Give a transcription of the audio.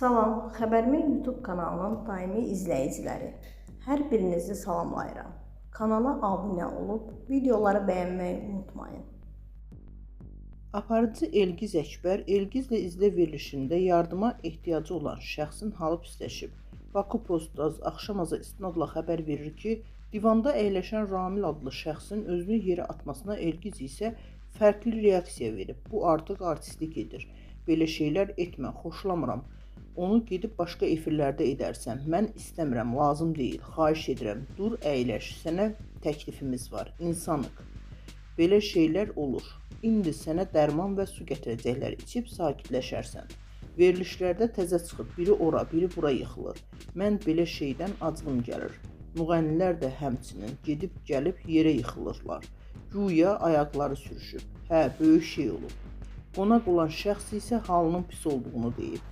Salam, Xəbərimin YouTube kanalının daimi izləyiciləri. Hər birinizi salamlayıram. Kanala abunə olub videoları bəyənməyi unutmayın. Aparıcı Elgiz Əkbər Elgizlə izlə verilişində yardıma ehtiyacı olan şəxsin halı pisləşib. Baku Post Axşamaza istinadla xəbər verir ki, divanda əyləşən Ramil adlı şəxsin özünü yerə atmasına Elgiz isə fərqli reaksiya verib. Bu artıq artistlik edir. Belə şeylər etmə, xoşlamıram. Onu gedib başqa efirlərdə edərsən. Mən istəmirəm, lazım deyil. Xahiş edirəm, dur, əyləş. Sənə təklifimiz var. İnsanıq. Belə şeylər olur. İndi sənə dərman və su gətirəcəklər. İçib sakitləşərsən. Verilişlərdə təzə çıxıb biri ora, biri bura yıxılır. Mən belə şeydən acığım gəlir. Müğənnilər də həmçinin gedib gəlib yerə yıxılırlar. Güya ayaqları sürüşüb. Hə, böyük şey olub. Qonaq olan şəxs isə halının pis olduğunu deyib.